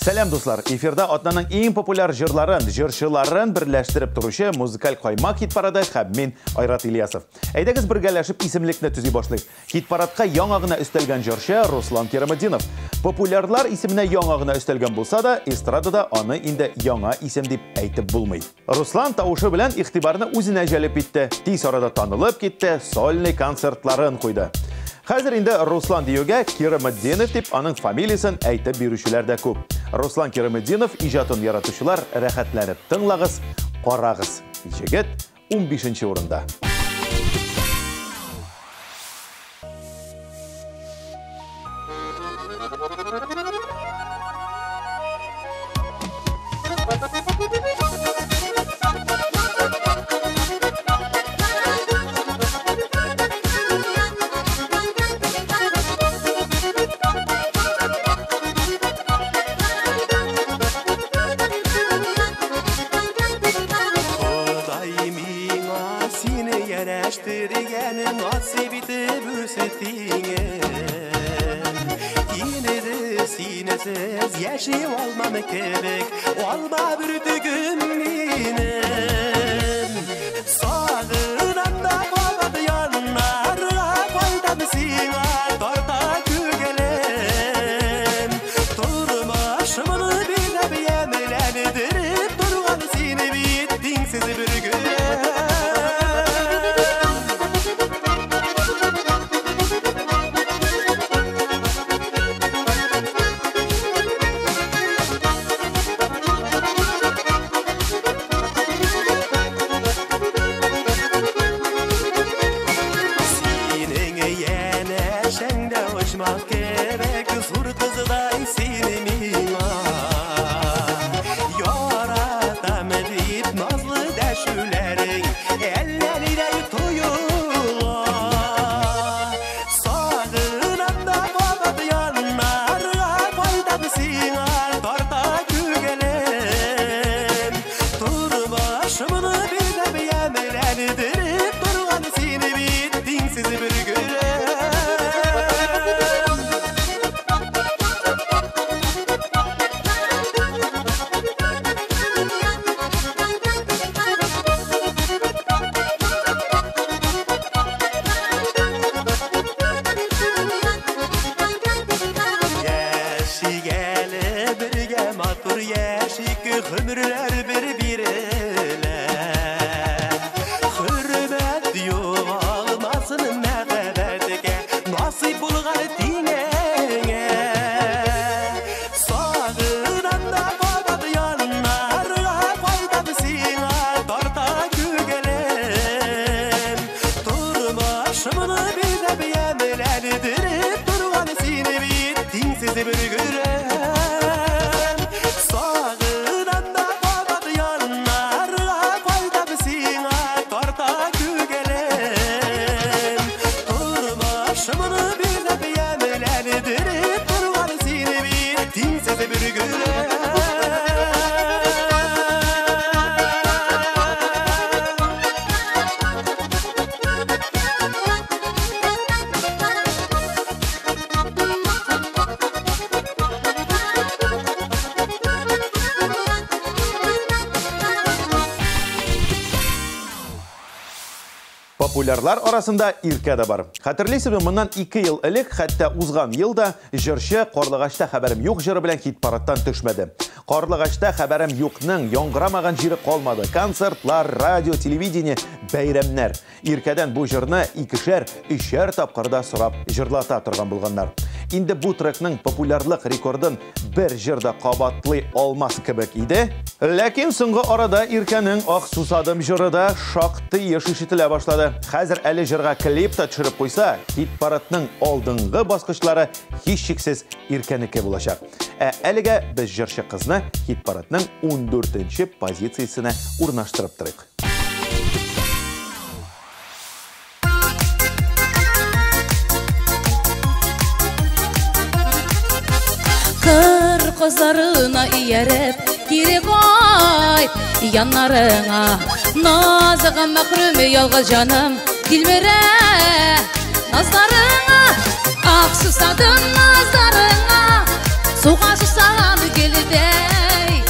Сәлам, дуслар! Эфирда атнаның иң популяр җырларын, җырчыларын берләштереп торучы музыкаль каймак хит-парады һәм мин Айрат Ильясов. Әйдәгез бергәләшеп исемлекне төзи башлыйк. Хит-парадка яңа гына өстәлгән җырчы Руслан Кираметдинов. Популярлар исеменә яңа гына өстәлгән булса да, эстрадада аны инде яңа исем дип әйтеп булмый. Руслан тавышы белән игътибарны үзенә җәлеп итте. Тиз арада танылып китте, сольный концертларын куйды. Хәзер инде Руслан диюгә Кираметдинов дип аның фамилиясен әйтеп бирүчеләр дә күп. Руслан Кираметдинов иҗатын яратучылар рәхәтләнеп тыңлагыз, карагыз. Җегет 15 урында. Ходай миңа сине ярәштергән, насыйп итеп үстиңен. Инде синесез яши алмам кебек, алма бөртегем минем. Сагынам да кабат яннарга кайтам сиңа, тарта күңелем. Тормышымны бизәп, ямьләндереп торган сине бит тиңсез бер гөлем. Синең янәшәңдә очмак кебек, зур кыздай сине миңа. Яратам дип назлы дәшүләрең әллә нидәй тоела. Сагынам да кабат яннарга кайтам сиңа, тарта күңелем. Тормышымны бизәп, ямьләндереп торган сине бит тиңсез бер гөлем. Яшик әле бергә, матур яшик, гомерләр бер бирелә. Хөрмәт югалмасын мәхәббәткә, насыйп булган тиңеңә. Сагынам да кабат яннарга кайтам сиңа, тарта күңелем. Тормышымны бизәп, ямьләндереп торган сине бит тиңсез бер гөлем. Сагынам да кабат яннарга кайтам сиңа, тарта күңелем. Тормышымны бизәп, ямьләндереп торган сине бит тиңсез бер гөлем. Популярлар арасында Иркә дә бар. Хәтерлисезме, моннан 2 ел элек, хәтта узган елда җырчы Карлыгачта хәбәрем юк җыры белән хит-парадтан төшмәде. Карлыгачта хәбәрем юкның яңгырамаган җире калмады. Концертлар, радио, телевидение, бәйрәмнәр. Иркәдән бу җырны икешәр, өчәр тапкырда сорап җырлата торган булганнар. Инде бу трекның популярлык рекордын бер җырда кабатлый алмас кебек иде. Ләкин соңгы арада Иркәнең Ах сусадым җыры да шактый еш ишетелә башлады. Хәзер әле җырга клип та төшереп куйса, хит-парадның алдынгы баскычлары һичшиксез Иркәнеке булачак. Ә әлегә без җырчы кызны хит-парадның 14нче позициясенә урнаштырып торыйк. Кыр казларына ияреп, Кире кайт яннарыңа. Назыгым мәхрүм ялгыз җаным, тилмерә назларыңа. Ах, сусадым назларыңа, суга сусаган гөлдәй.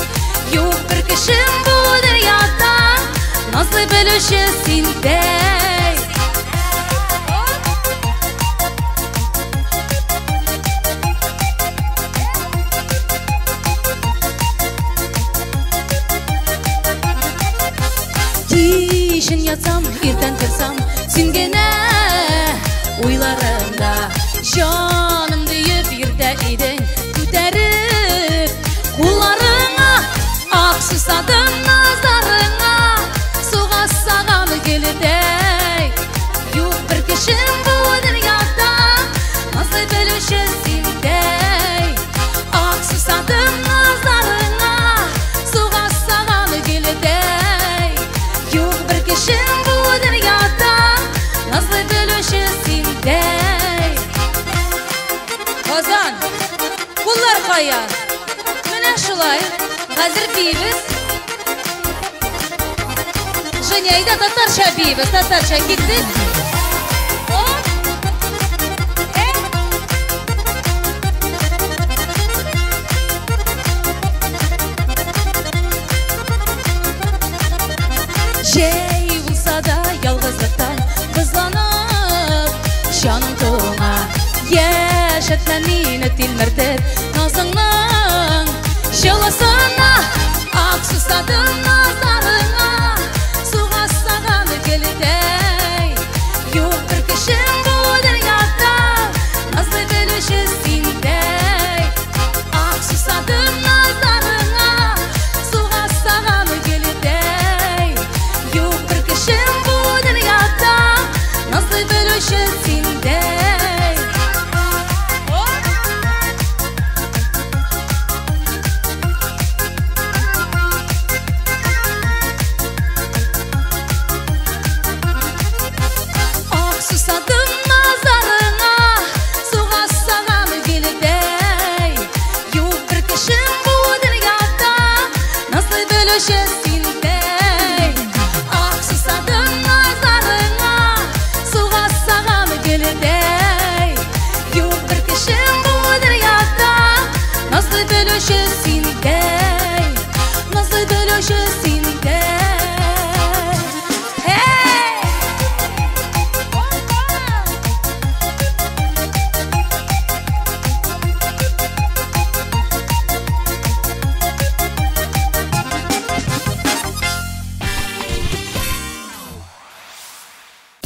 Юк бер кешем бу дөньяда, назлы белүче синдәй. Кичен ятсам, иртән торсам, син генә уйларымда. Җаным диеп йөртә идең, күтәреп кулларыңа. Ах, сусадым назларыңа, суга сусаган гөлдәй. Юк бер кешем бу дөньяда, назлы белүче синдәй. Ах, сусадым назларыңа, суга сусаган гөлдәй. Юк бер кешем бу дөньяда, назлы белүче синдәй. Казан, куллар кая? Менә шулай, хәзер биибез. Женя, әйдә татарча биибез, татарча киттек. Җәй булса да ялгызлыктан бызланып, җаным туңа. Яшәтмә мине тилмертеп назыңның җылысына. Ах, сусадым назларыңа, суга сусаган гөлдәй. Юк бер кешем бу дөньяда, назлы белүче синдәй. Ах, сусадым назларыңа, суга сусаган гөлдәй. Юк бер кешем бу дөньяда, назлы белүче синдәй. Ах, сусадым назларыңа, суга сусаган гөлдәй. Юк бер кешем бу дөньяда, назлы белүче синдәй. Ах, сусадым назларыңа, суга сусаган гөлдәй. Юк бер кешем бу дөньяда, назлы белүче синдәй. Назлы белүче синдәй. Hey!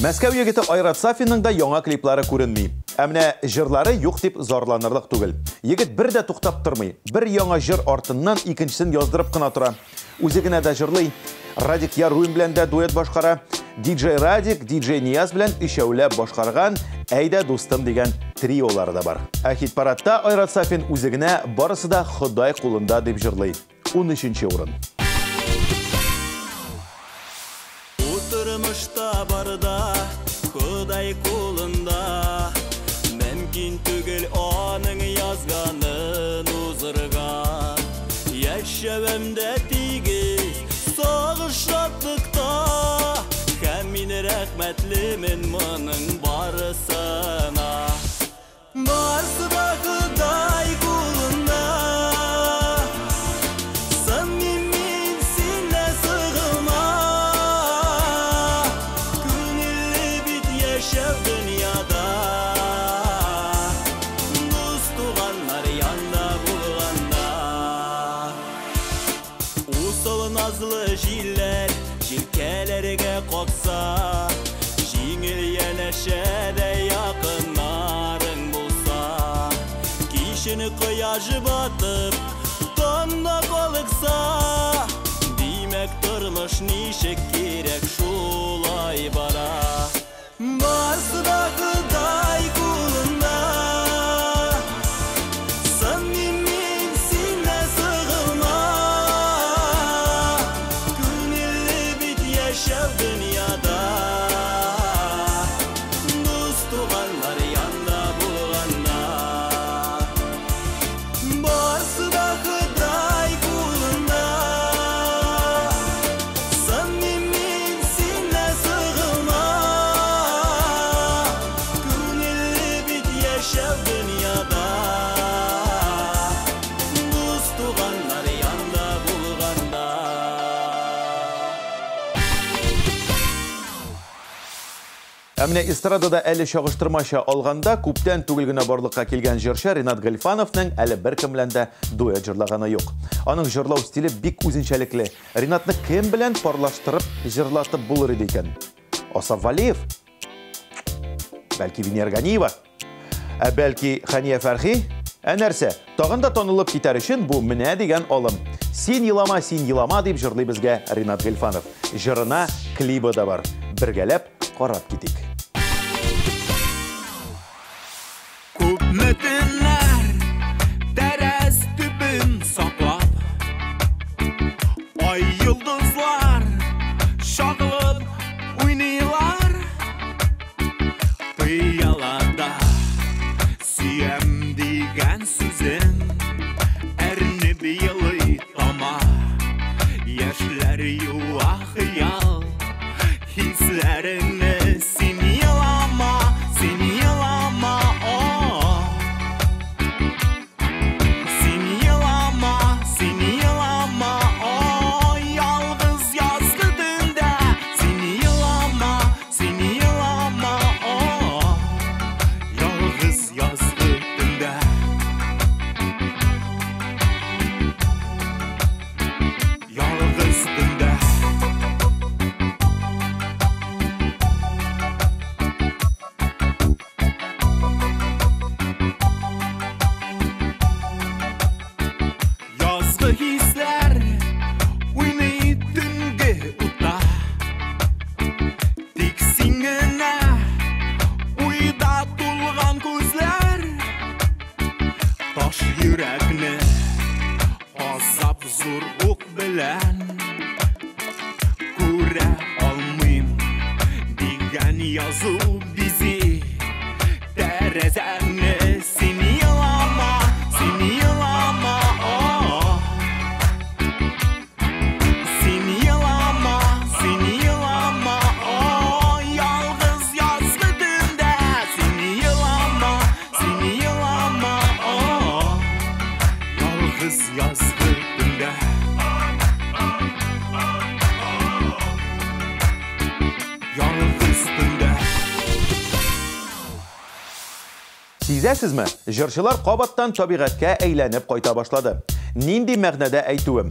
Мәскәү егете Айрат Сафинның да яңа клиплары күренми. Ә менә җырлары юк дип зарланырлык түгел. Егет бер дә туктап тормый. Бер яңа җыр артыннан икенчесен яздырып кына тора. Үзе генә дә җырлый. Радик Яруллин белән дә дуэт башкара. DJ Радик, DJ Нияз белән өчәүләп башкарган Әйдә дустым дигән триолары да бар. Ә хит-парадта Айрат Сафин үзе генә барысы да Ходай кулында дип җырлый. 13 урын. Утырмышта барда Ходай кулында, мөмкин түгел аның язганын узырга. Яшәвемдә тигез сагыш шатлыкта, һәм мин рәхмәтлемен моның барысына. Барысы да Ходай кулында. Сынмыйм мин синнән сыгылма. Күңелле бит яшәү дөньяда, дус туганнар янда булганда. Усал назлы җилләр җилкәләргә какса, җиңел янәшәдә якыннарың булса. Кичен кояш батып, таңда калыкса, димәк тормыш ничек кирәк шулай бара. Барысы да Ходай кулында. Сынмыйм мин синнән сыгылма. Күңелле бит яшәү дөньяда, дус туганнар янда булганда. Барысы да Ходай кулында. Ә менә эстрадада әле чагыштырмача алганда күптән түгел генә барлыкка килгән җырчы Ринат Гыйльфановның әле беркем белән дә дуэт җырлаганы юк. Аның җырлау стиле бик үзенчәлекле. Ринатны кем белән парлаштырып җырлатып булыр иде икән? Асаф Валиев? Бәлки Венера Ганиева? Ә бәлки Хәния Фәрхи? Ә нәрсә, тагын да танылып китәр өчен бу менә дигән алым. Син елама, син елама дип җырлый безгә Ринат Гыйльфанов. Җырына клибы да бар. Бергәләп карап китик. Күпме төннәр тәрәз төбен саклап, ай йолдызлар чагылып уйныйлар. Пыялада сөям дигән сүзең әрнеп елый тама. Яшьләр юа хыял хисләреңне. Син елама, син елама, о. Син елама, син елама, о. Ялгыз язгы төндә. Син елама, син елама, о. Ялгыз язгы төндә. Ялгыз төндә. Язгы хисләр уйный төнге утта. Тик син генә уйда тулган күзләр. Таш йөрәкне азап зур ук белән күрә алмыйм дигән язу бизи тәрәзәңне. Син елама, син елама, о. Син елама, син елама, о. Ялгыз язгы төндә. Син елама, син елама, о. Ялгыз язгы төндә. Ялгыз төндә. Сизәсезме? Җырчылар кабаттан табигатькә әйләнеп кайта башлады. Нинди мәгънәдә әйтүем?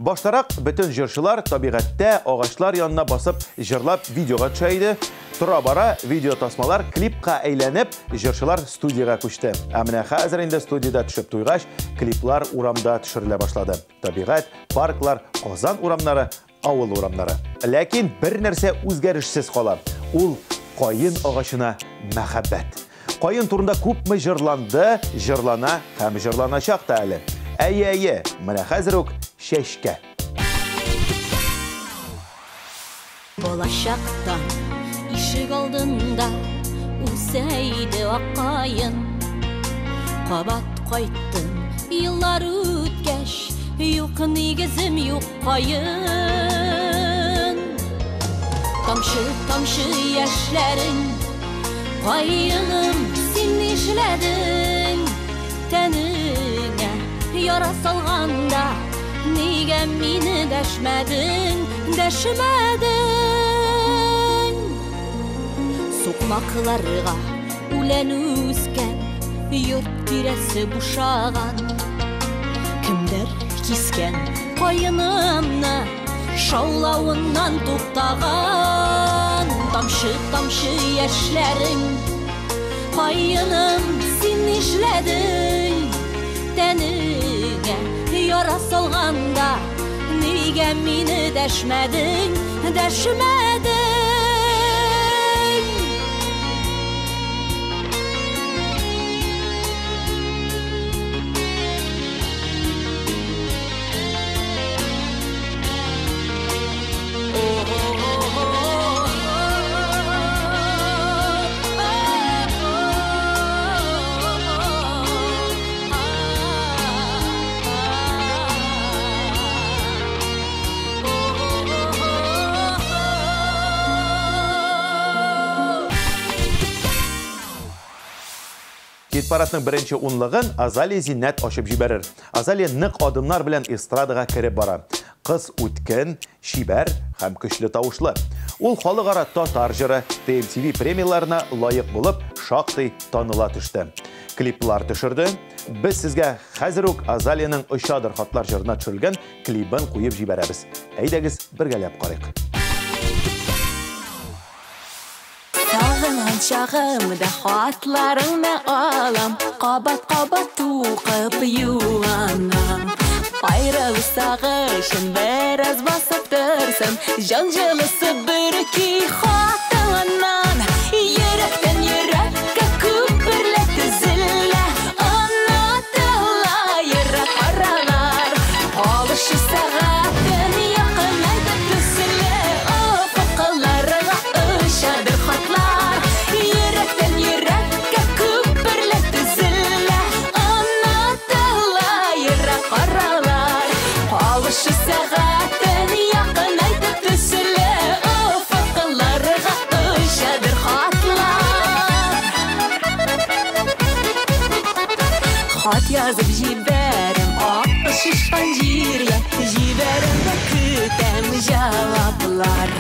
Баштарак бөтен җырчылар табигатьтә агачлар янына басып җырлап видеога төшә иде. Тора-бара видеотасмалар клипка әйләнеп, җырчылар студиягә күчте. Ә менә хәзер инде студиядә төшеп туйгач, клиплар урамда төшерелә башлады. Табигать, парклар, Казан урамнары, авыл урамнары. Ләкин бер нәрсә үзгәрешсез кала. Ул каен агачына мәхәббәт. Каен турында күпме җырланды, җырлана һәм җырланачак та әле. Әйе, әйе, менә хәзер үк чәчкә. Балачактан ишек алдында үсә иде ак каен. Кабат кайттым, еллар үткәч, юк нигезем, юк каен. Тамчы-тамчы яшьләрең, каеным, син нишләдең? Тәнеңә яра салганда, нигә мине дәшмәдең, дәшмәдең? Сукмакларга үлән үскән, йорт тирәсе бушаган. Кемдер кискән каенымны, шаулавыннан туктаган. Тамчы-тамчы яшьләрең, каеным, син нишләдең? Тәнеңә яра салганда, нигә мине дәшмәдең, дәшмәдең? Хит-парадның беренче унлыгын Азалия Зиннәт ачып җибәрер. Азалия нык адымнар белән эстрадага кереп бара. Кыз үткен, чибәр һәм көчле тавышлы. Ул халыкара татар җыры TMTV премияларына лаек булып, шактый таныла төште. Клиплар төшерде. Без сезгә хәзер үк Азалиянең «Очадыр хатлар» җырына төшерелгән клибын куеп җибәрәбез. Әйдәгез, бергәләп карыйк. Сагынган чагымда хатларыңны алам, кабат-кабат укып юанам. Айрылу сагышын бераз басып торсам, җан җылысы бөрки хатыңнан. Йөрәктән йөрәккә күперләр төзелә, онытыла ерак аралар. Алышы сәгатен якынайтып төзелә, офыкларга очадыр хатлар. Йөрәктән йөрәккә күперләр төзелә, онытыла ерак аралар. Алышы сәгатен якынайтып төзелә, офыкларга очадыр хатлар. Хат язып җибәрәм ак шишкан җиргә, җибәрәм дә көтәм җаваплар.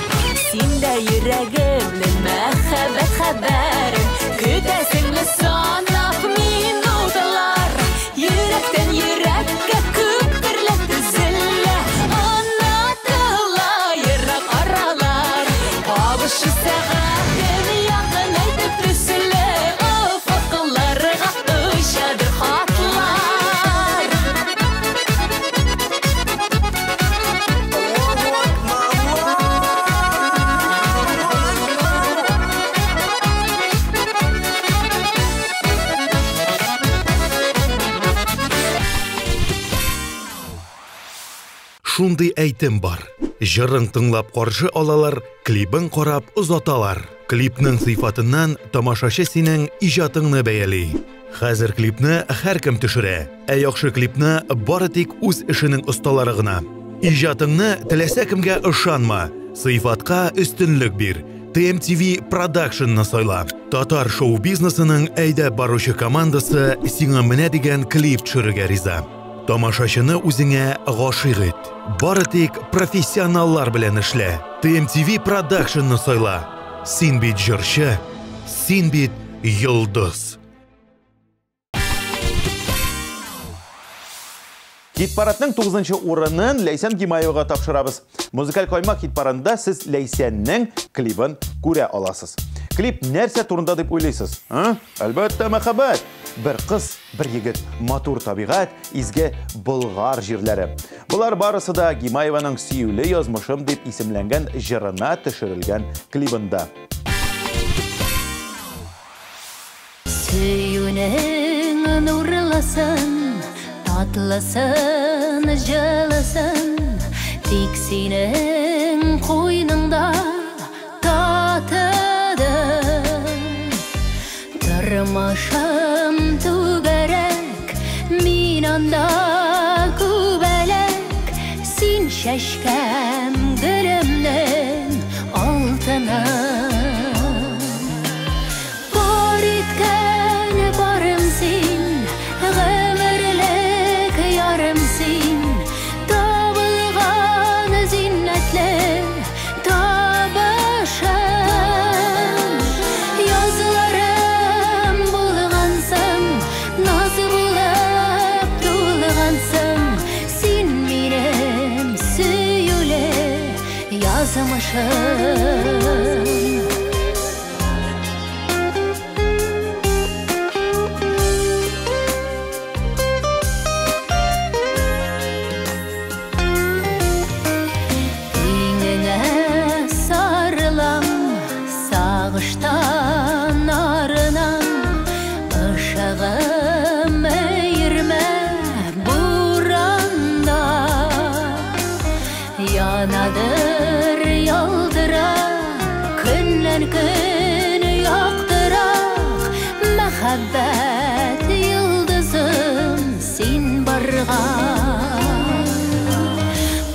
Син дә йөрәгемнең мәхәббәт хәбәрен көтәсеңме санап минутлар. Йөрәктән йөрәккә күперләр төзелә, онытыла ерак аралар. Кабышы сәгатен якынайтып төзелә, офыкларга очадыр хатлар. Шундый әйтем бар. Җырын тыңлап каршы алалар, клибын карап озаталар. Клипның сыйфатыннан тамашачы синең иҗатыңны бәяли. Хәзер клипны һәркем төшерә, ә яхшы клипны бары тик үз эшенең осталары гына. Иҗатыңны теләсә кемгә ышанма, сыйфатка өстенлек бир. TMTV Productionны сайла. Татар шоу-бизнесының әйдәп баручы командасы сиңа менә дигән клип төшерергә риза. Тамашачыны үзеңә гашыйк ит. Бары тик профессионаллар белән эшлә. TMTV Productionны сайла. Син бит җырчы, син бит йолдыз. Хит-парадның 9-нчы урынын Ләйсән Гимаевага тапшырабыз. Музыкаль каймак хит-парадында сез Ләйсәннең клибын күрә аласыз. Клип нәрсә турында дип уйлыйсыз? А? Әлбәттә, мәхәббәт. Бер кыз, бер егет, матур табигать, изге Болгар җирләре. Болар барысы да Гимаеваның «Сөюле язмышым» дип исемләнгән җырына төшерелгән клибында. Сөюнең нурлысын, татлысын, җылысын, тик синең куйныңда татыдым. Тормышым түгәрәк, мин анда күбәләк, син чәчкәм гөлемнең алтыны. Бар иткән барым син, гомерлек ярым син, табылган зиннәтле табышым. Язларым булгансың, наз булып тулгансың, син минем сөюле язмышым. Иңеңә сарылам, сагыштан арынам, ышыгым өермә буранда. Янадыр ялтыра, көннән көн яктырак, мәхәббәт йолдызым син барган.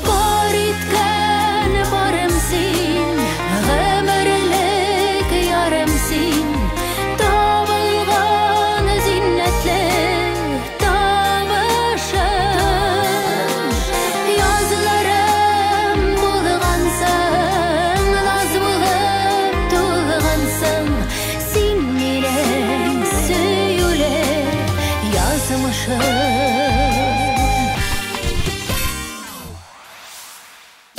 Бар иткән барым син, гомерлек ярым син, табылган зиннәтле табышым. Язларым булгансың, наз булып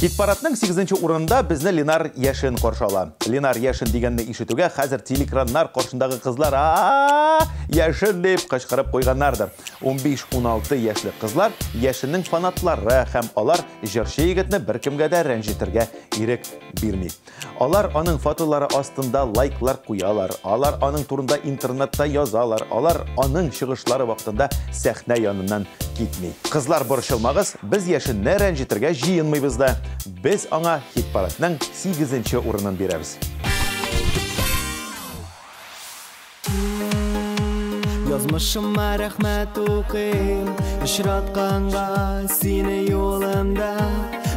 Хит-парадның 8 урынында безне Ленар Яшин каршы ала. Ленар Яшин дигәнне ишетүгә хәзер телекраннар каршындагы кызлар а Яшин дип кычкырып куйганнардыр. 15-16 яшьлек кызлар Яшиннең фанатлары һәм алар җырчы егетне беркемгә дә рәнҗетергә ирек бирми. Алар аның фотолары астында лайклар куялар, алар аның турында интернетта язалар, алар аның чыгышлары вакытында сәхнә яныннан китми. Кызлар, борчылмагыз, без Яшинне рәнҗетергә җыенмыйбыз да. Без аңа хит-парадның 8 урынын бирәбез. Язмышыма рәхмәт укыйм, очратканга сине юлымда.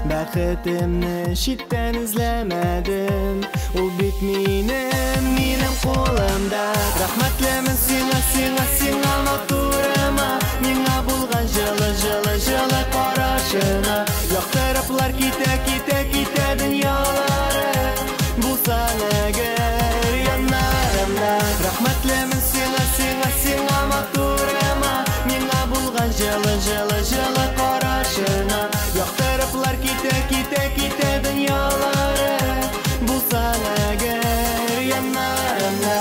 Бәхетемне читтән эзләмәдем, ул бит минем кулымда. Рәхмәтлемен сиңа, сиңа, сиңа матурыма, миңа булган җылы, җылы, җылы карашыңа. Яктырыплар китә, китә, китә дөньялары, булсаң әгәр яннарымда. Рәхмәтлемен сиңа, сиңа, сиңа матурыма, миңа булган җылы, җылы, җылы карашыңа. Яктырыплар китә, китә, китә дөньялары, булсаң әгәр яннарымда.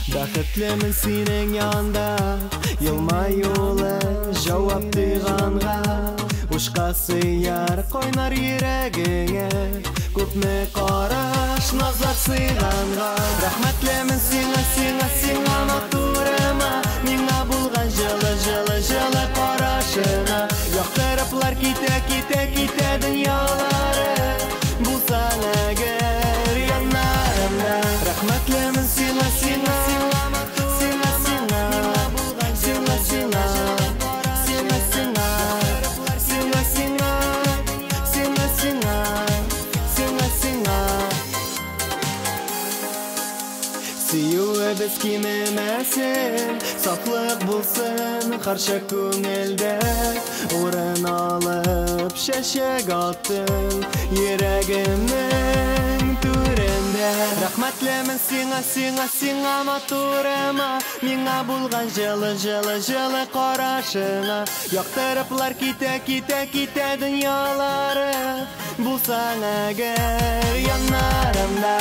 Бәхетлемен синең янда, елмаюлы җавап тойганга. Ушка сыяр кайнар йөрәгеңә, күпме караш назлар сыйганга. Рәхмәтлемен сиңа, сиңа, сиңа матурыма, миңа булган җылы, җылы, җылы карашыңа. Яктырыплар китә, китә, китә дөньялары, булсаң әгәр яннарымда. Рәхмәтлемен сиңа, сиңа, сиңа, сиңа, сиңа, сиңа, сиңа, сиңа, сиңа, сиңа, сиңа, сиңа, сиңа. Сөюебез кимемәсен, сафлык булсын һәрчак күңелдә. Урын алып чәчәк аттың йөрәгемнең түрендә. Рәхмәтлемен сиңа, сиңа, сиңа матурыма, миңа булган җылы, җылы, җылы карашыңа. Яктырыплар китә, китә, китә дөньялары, булсаң әгәр яннарымда.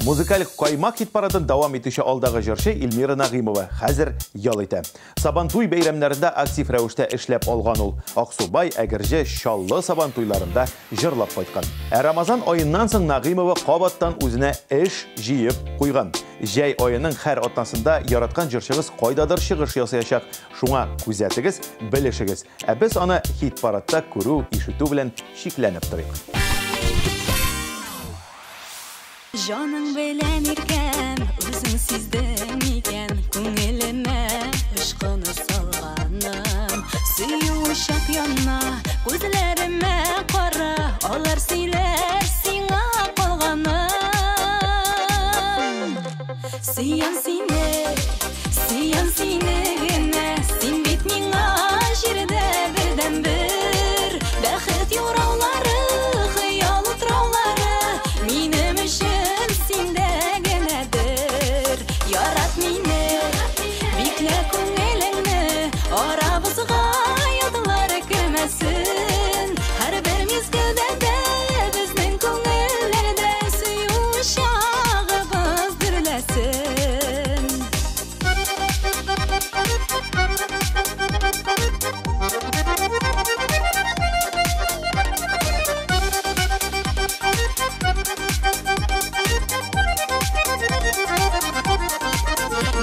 Музыкаль каймак хит-парадын дәвам итүче алдагы җырчы Эльмира Нәгыймова хәзер ял итә. Сабантуй бәйрәмнәрендә актив рәвештә эшләп алган ул. Аксубай, Әгерҗе, Чаллы сабантуйларында җырлап кайткан. Ә Рамазан аеннан соң Нәгыймова кабаттан үзенә эш җыеп куйган. Җәй аеның һәр атнасында яраткан җырчыгыз кайдадыр чыгыш ясаячак. Шуңа күзәтегез, белешегез. Ә без аны хит-парадта күрү, ишетү белән чикләнеп торыйк. Жаның белән иркәм, үзең сиздең икән, күңелемә ышкыны салганым. Сөю учак яна, күзләремә кара, алар сөйләр сиңа калганым. Сөям сине, сөям сине генә, син бит миңа җирдә бердәнбер. Бәхет юраулары, хыял утраулары, минем өчен синдә генәдер. Ярат мине, биклә күңелеңне, арабызга ятлар кермәсен. Һәрбер мизгелдә дә безнең күңелләрдә сөю чагыбыз дөрләсен.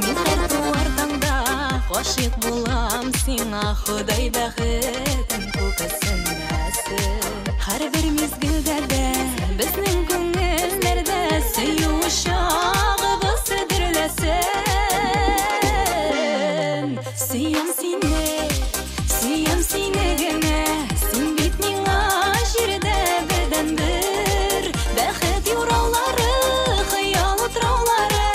Мин һәр туар таңда гашыйк булам сиңа, Ходай бәхетен күкәсенмәсен. Һәрбер мизгелдә дә безнең күңелләрдә сөю чагыбыз дөрләсен. Сөям сине, сөям сине генә, син бит миңа җирдә бердәнбер. Бәхет юраулары, хыял утраулары,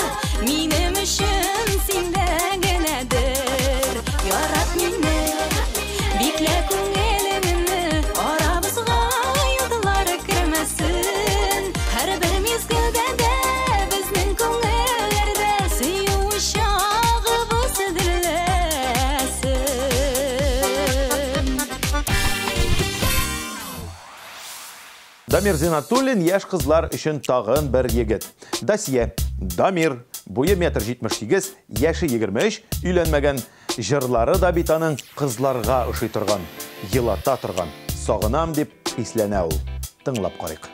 минем өчен синдә генәдер. Ярат мине, биклә күңелеңне, арабызга ятлар кермәсен. Дамир Зинатуллин яшь кызлар өчен тагын бер егет. Досье. Дамир. Буе метр 78, яше 23, өйләнмәгән. Җырлары да бит аның кызларга ошый торган, елата торган. Сагынам дип хисләнә ул. Тыңлап карыйк.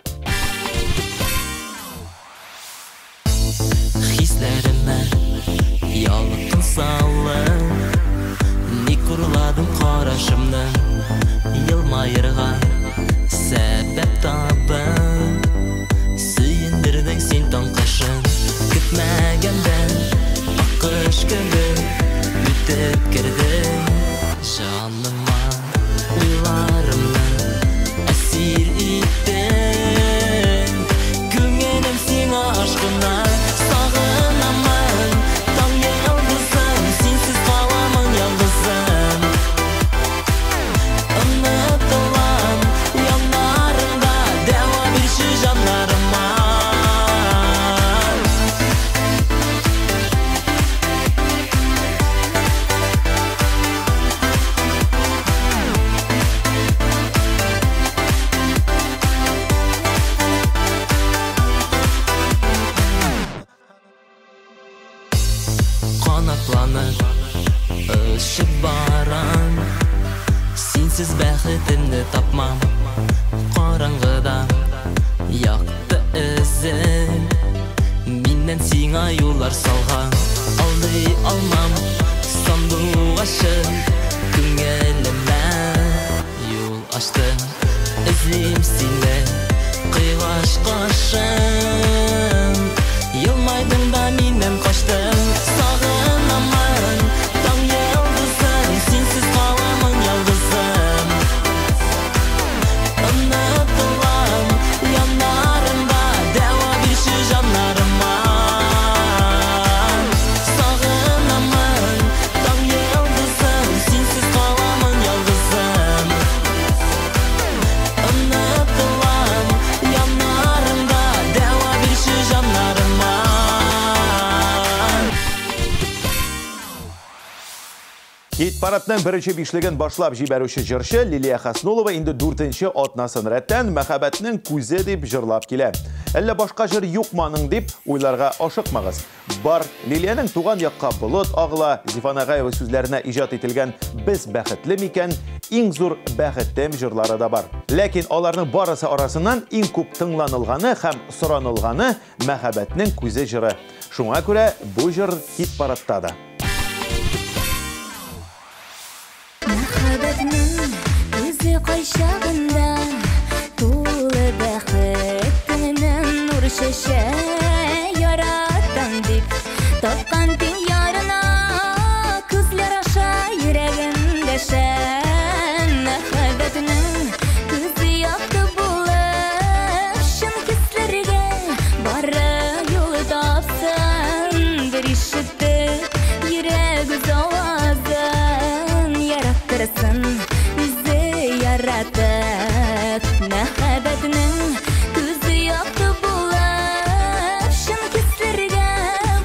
Хисләремә ялкын салып, ник урладың карашымны, елмаерга сәбәп табып, сөендердең син таң кашын, көтмәгәндә аккош кебек үтеп кердең җаныма, уйларымны әсир иттең, күңелем сиңа ашкына, сагынамын таң йолдызым, синсез каламын ялгызым, онытылам яннарыңда, дәва бирче җаннарыма. Канатланып очып барам, синсез бәхетемне тапмам, караңгыда якты эзем, миннән сиңа юллар салган, алдый алмам сандугачым, күңелемә юл ачты, эзлим сине кояш кашым, елмайдың да миннән качтың, сагынамын таң йолдызым, синсез каламын ялгызым, онытылам яннарыңда, дәва бирче җаннарыма, сагынамын таң йолдызым, синсез каламын ялгызым, онытылам яннарыңда, дәва бирче җаннарыма. Хит-парадның беренче бишлеген башлап җибәрүче җырчы Лилия Хаснулова инде 4нче атнасын рәттән «Мәхәббәтнең күзе» дип җырлап килә. Әллә башка җыр юкмы аның дип уйларга ашыкмагыз. Бар. Лилиянең туган якка болыт агыла, Зифа Нагаева сүзләренә иҗат ителгән «Без бәхетле микән», «Иң зур бәхетем» җырлары да бар. Ләкин аларның барысы арасыннан иң күп тыңланылганы һәм соранылганы «Мәхәббәтнең күзе» җыры. Шуңа күрә бу җыр хит-парадта да. Мәхәббәтнең күзе кайчагында тулы бәхетеннән нур чәчә, яратам дип тапкан тиң ярына күзләр аша йөрәгем дәшә. Мәхәббәтнең күзе якты булып, чын хисләргә бары юл тапсын, бер ишетеп йөрәк үз авазын яраттырсын, үзе яратып. Мәхәббәтнең күзе якты булып, чын хисләргә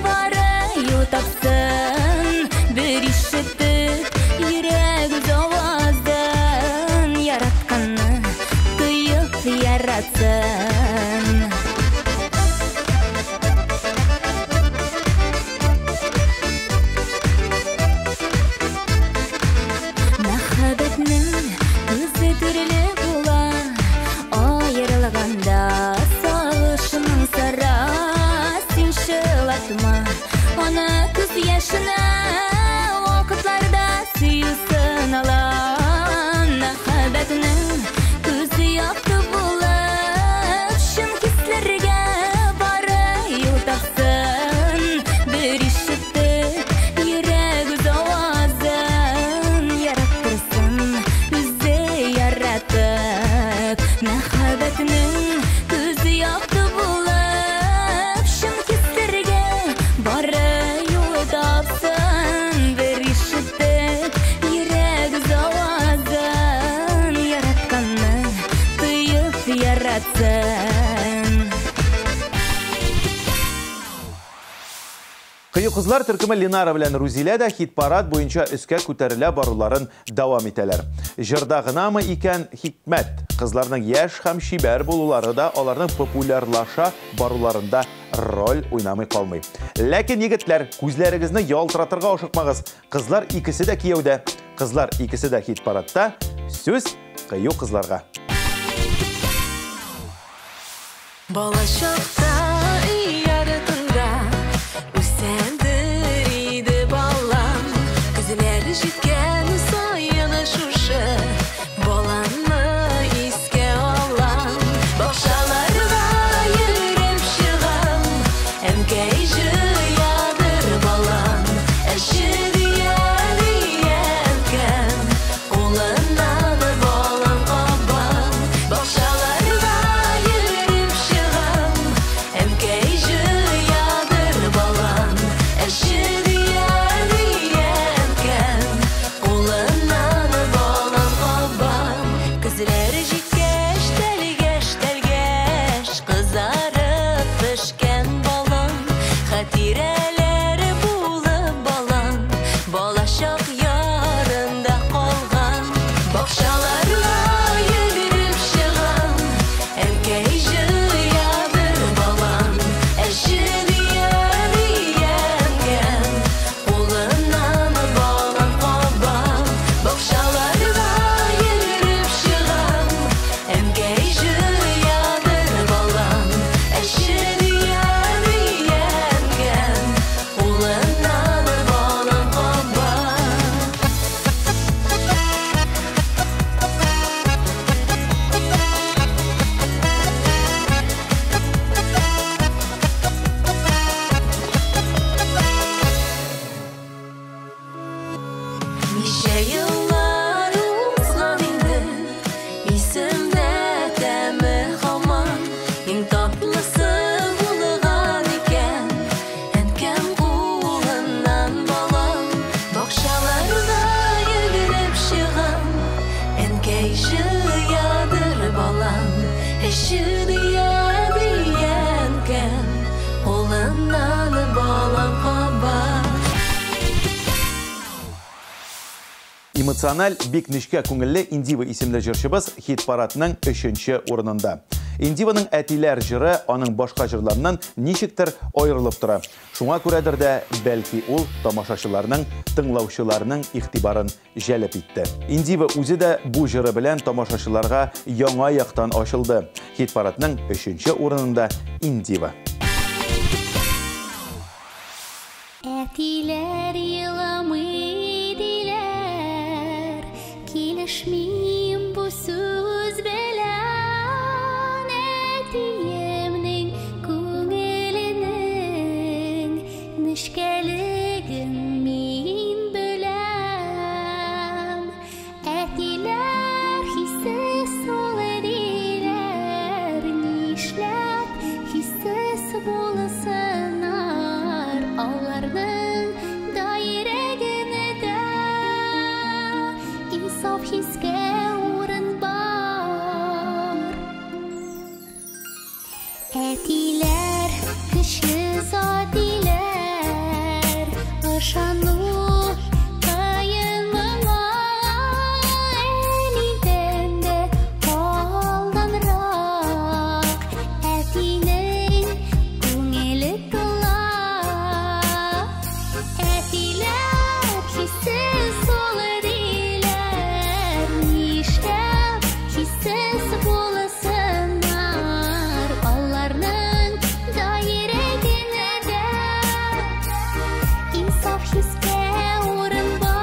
бары юл тапсын, бер ишетеп йөрәк үз авазын яратканны тоеп яратсын. Мәхәббәтнең күзе төрле була, аерылганда сагышның сара, син чылатма аны күз яшенә, вакытларда сөю сынала. Мәхәббәтнең күзе якты булып, чын хисләргә бары юл тапсын, бер ишетеп йөрәк үз авазын яраттырсын, үзе яратып. Мәхәббәтнең күзе якты булып, чын хисләргә бары юл тапсын, бер ишетеп йөрәк үз авазын яратканны тоеп яратсын. Кыю кызлар төркеме Ленара белән Рузилә дә хит-парад буенча өскә күтәрелә баруларын дәвам итәләр. Җырда гынамы икән хикмәт? Кызларның яшь һәм чибәр булулары да аларның популярлаша баруларында роль уйнамый калмый. Ләкин, егетләр, күзләрегезне ялтыратырга ашыкмагыз. Кызлар икесе дә кияүдә. Кызлар икесе дә хит-парадта. Сүз кыю кызларга. Балачакта өй артында үсәндер иде балам. Көзләр җиткән саен шушы баламны искә алам. Бакчаларга йөреп чыгам, әнкәй җыядыр балам. Әче дия дия әнкәм, кулыннан балам кабам. Бакчаларга йөреп чыгам, әнкәй җыядыр балам. Әче дия дия әнкәм, кулыннан балам кабам. Көзләр җиткәч, тәлгәш, тәлгәш, кызарып пешкән балам. Хатирәләр булып балам, балачак ярында калган. Бакчаларга йөгереп чыгам, әнкәй җыядыр балам. Әче дия дия әнкәм, кулыннан балам кабам. Бакчаларга йөгереп чыгам, әнкәй җыядыр балам. Әче дия дия әнкәм, кулыннан балам кабам. Ничә еллар узган инде, исемдә тәме һаман. Иң татлысы булган икән, әнкәм кулыннан балам. Бакчаларга йөгереп чыгам, әнкәй җыядыр балам. Әче дия дия әнкәм, кулыннан балам кабам. Эмоциональ, бик нечкә күңелле Индива исемле җырчыбыз хит-парадның 3-нче урынында. Индиваның әтиләр җыры аның башка җырларыннан ничектер аерылып тора. Шуңа күрәдер дә, бәлки ул тамашачыларның, тыңлаучыларның игътибарын җәлеп итте. Индива үзе дә бу җыры белән тамашачыларга яңа яктан ачылды. Хит-парадның 3-нче урынында Индива. Әтиләр еламый диләр, килешмим бу сүз белән. Әтиемнең күңеленең нечкәлеген мин беләм. Әтиләр хиссез ул диләр, нишләп хиссез булсыннар? Аларның да йөрәгендә инсаф хискә урын бар. Әтиләр көчле зат диләр, ышану кыен моңа. Әнидән дә алданрак әтинең күңеле тула. Әтиләр хиссез ул диләр, нишләп хиссез булсыннар? Аларның да йөрәгендә инсаф хискә урын бар.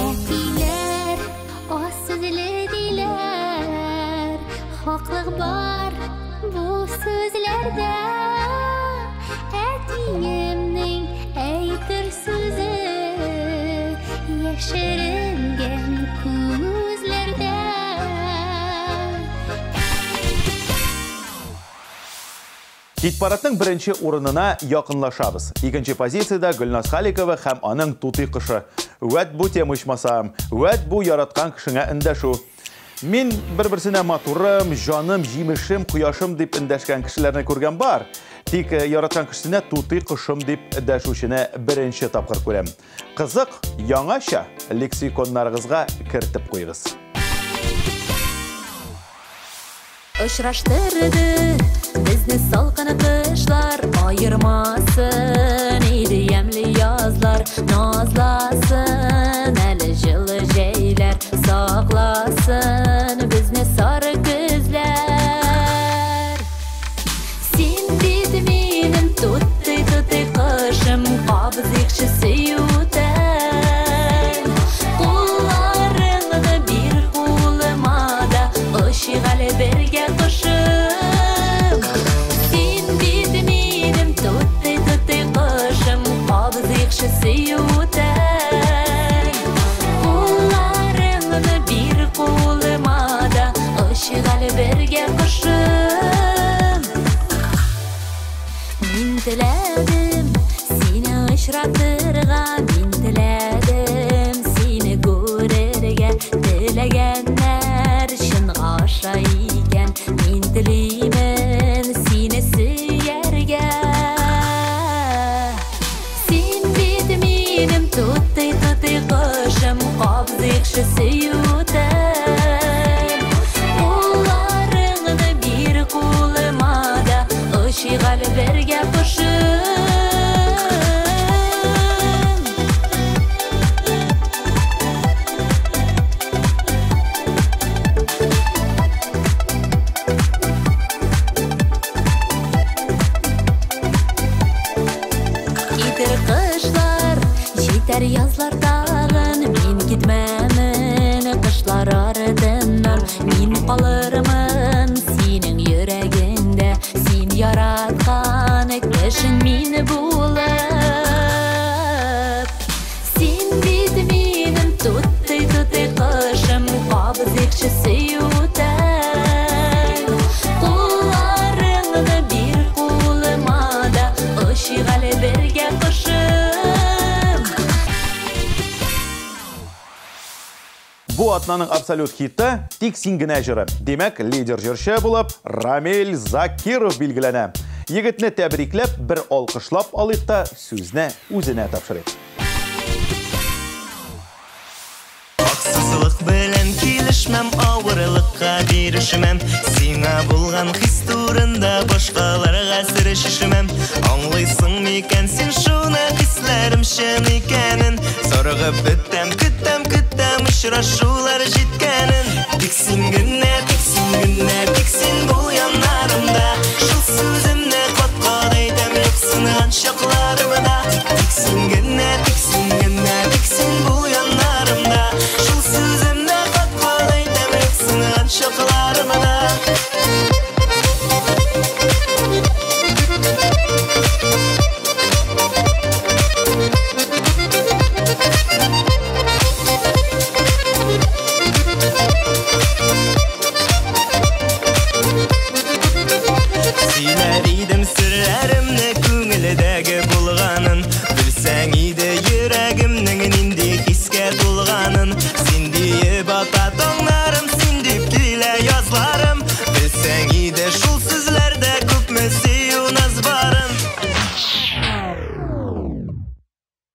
Әтиләр аз сүзле диләр, хаклык бар бу сүзләрдә. Әтиемнең әйтер сүзе яшеренгән күзләрдә. Хит-парадның беренче урынына якынлашабыз. Икенче позициядә Гөлназ Халикова һәм аның Тутый кошы. Вәт бу тема ичмасам, вәт бу яраткан кешеңә эндәшү. Мин бер-берсенә матурым, җаным, җимешем, кояшым дип эндәшкән кешеләрне күргән бар. Тик яраткан кешесенә тутый кошым дип дәшүчене беренче тапкыр күрәм. Кызык, яңача лексиконнарыгызга кертеп куегыз. Очраштырды безне салкын кышлар, аермасын иде ямьле язлар, назласын әле җылы җәйләр, сакласын безне сары көзләр. Син бит минем тутый-тутый кошым, кабызыйкчы сөютән. Кулларыңны бир кулыма да, очыйк әле бергә кошым. Син бит минем тутый-тутый кошым, кабызыйкчы сөютән. Кулларыңны бир кулыма да, очыйк әле бергә кошым. Мин теләдем сине очратырга, мин теләдем сине күрергә, теләгәннәр чынга аша икән, мин телимен сине сөяргә. Син бит минем тутый-тутый кошым, кабызыйкчы сөютән. Кулларыңны бир кулыма да, очыйк әле бергә кошым. Китер кышлар, җитәр язлар тагын, мин китмәмен кышлар артыннан, мин калырмын синең йөрәгеңдә, син яраткан кешең мин булып. Син бит минем тутый-тутый кошым, кабызыйкчы сөютән. Кулларыңны бир кулыма да, очыйк әле бергә кошым. Бу атнаның абсолют хиты «Тик син генә» җыры. Димәк, лидер җырчы булып Рамил Закиров билгеләнә. Егетне тәбрикләп, бер алкышлап алыйк та сүзне үзенә тапшырыйк. Хаксызлык белән килешмәм, авырлыкка бирешмәм. Сиңа булган хис турында башкаларга сер шешмәм. Аңлыйсың микән син шуны, хисләрем чын икәнен? Сарыгып бетәм, көтәм, көтәм очрашулар җиткәнен. Тик син генә, тик син генә, тик син бул яннарымда. Шул сүземне кат-кат әйтәм, юксынган чакларымда. Тик син генә, тик син генә, тик син бул яннарымда. Шул сүземне кат-кат әйтәм, юксынган чакларымда. Сөйләр идем серләремне, күңелдәге булганын. Белсәң иде йөрәгемнең нинди хискә тулганын. Син диеп ата таңнарым, син дип килә язларым. Белсәң иде шул сүзләрдә күпме сөю наз барын.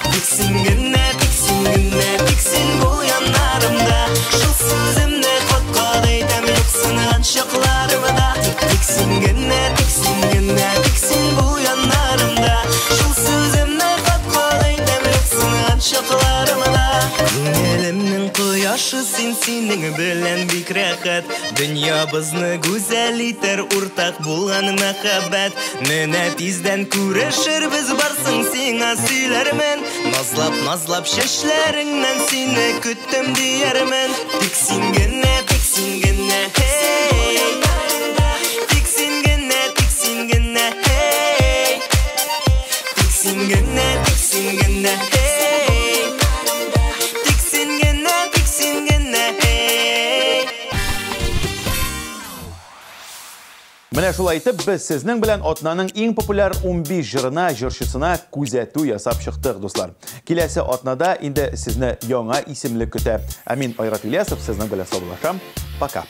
Тик син генә, тик син генә, тик син бул яннарымда. Шул сүземне кат-кат әйтәм, юксынган чакларымда. Тик син генә, тик син генә, тик син бул яннарымда. Шул сүземне кат-кат әйтәм, юксынган чакларымда. Күңелемнең кояшы син, синең белән бик рәхәт. Дөньябызны гүзәл итәр уртак булган мәхәббәт. Менә тиздән күрешербез, барсың сиңа сөйләрмен. Назлап, назлап чәчләреңнән сине көттем диярмен. Тик син генә, тик син генә, hey. Тик син генә, тик син генә, hey. Тик син генә, тик син генә, hey. Тик син генә, тик син генә, hey. Менә шулай итеп без сезнең белән атнаның иң популяр 15 җырына, җырчысына күзәтү ясап чыктык, дуслар. Киләсе атнада инде сезне яңа исемлек көтә. Ә мин Айрат Ильясов сезнең белән саубуллашам. Пока.